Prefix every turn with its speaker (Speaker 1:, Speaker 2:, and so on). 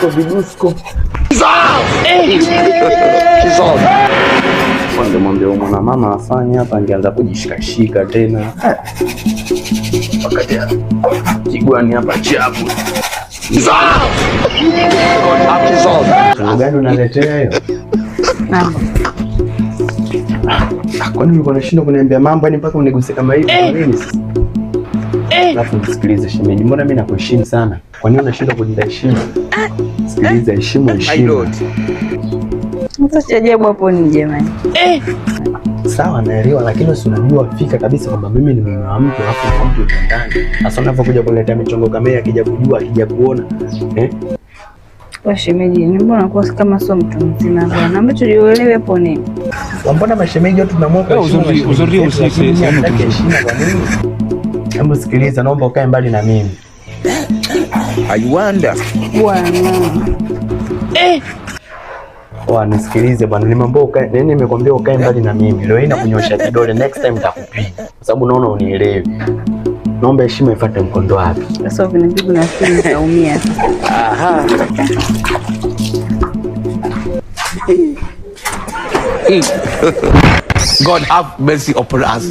Speaker 1: Vidusko vidusko. Ningemwambia huyu mwana mama afanye hapa, angeanza kujishikashika tena. Wakati kigwani hapa chapu. Gani unaletea hiyo? Kwani ulikuwa unashindwa kuniambia mambo yani mpaka uniguse kama hivi? Kwa nini sasa? Alafu nisikilize shemeji, mbona mimi nakuheshimu sana? Kwa nini unashindwa kulinda heshima? Sikiliza, heshimu heshima.
Speaker 2: Sasa cha ajabu hapo ni jamani.
Speaker 1: Sawa, naelewa, lakini si unajua fika kabisa kwamba mimi ni mume wa mtu alafu na mtu yuko ndani. Sasa unapokuja kuniletea michongo kama hiyo, akija kujua, akija kuona, eh?
Speaker 2: Kwa shemeji, ni mbona unakuwa kama sio mtu mzima bwana. Ambacho jiuelewe hapo ni
Speaker 1: Mbona mashemeji watu tunaamua kuheshimu mashemeji
Speaker 3: Aujourd'hui
Speaker 1: zetu,
Speaker 3: aussi,
Speaker 1: lakini
Speaker 3: c'est un autre
Speaker 1: hatutaki
Speaker 3: jour.
Speaker 1: heshima kwa nini? Hebu sikiliza, naomba ukae mbali na mimi.
Speaker 4: I wonder.
Speaker 2: Bwana.
Speaker 1: Poa, nisikilize bwana, nimeambia ukae, nini nimekwambia ukae mbali na mimi. Leo hii nakunyosha kidole, next time nitakupiga. Kwa sababu naona unielewi. Naomba heshima ifuate mkondo wake.
Speaker 2: Sasa ukinipiga nafikiri nitaumia.
Speaker 4: Aha. God have mercy upon us.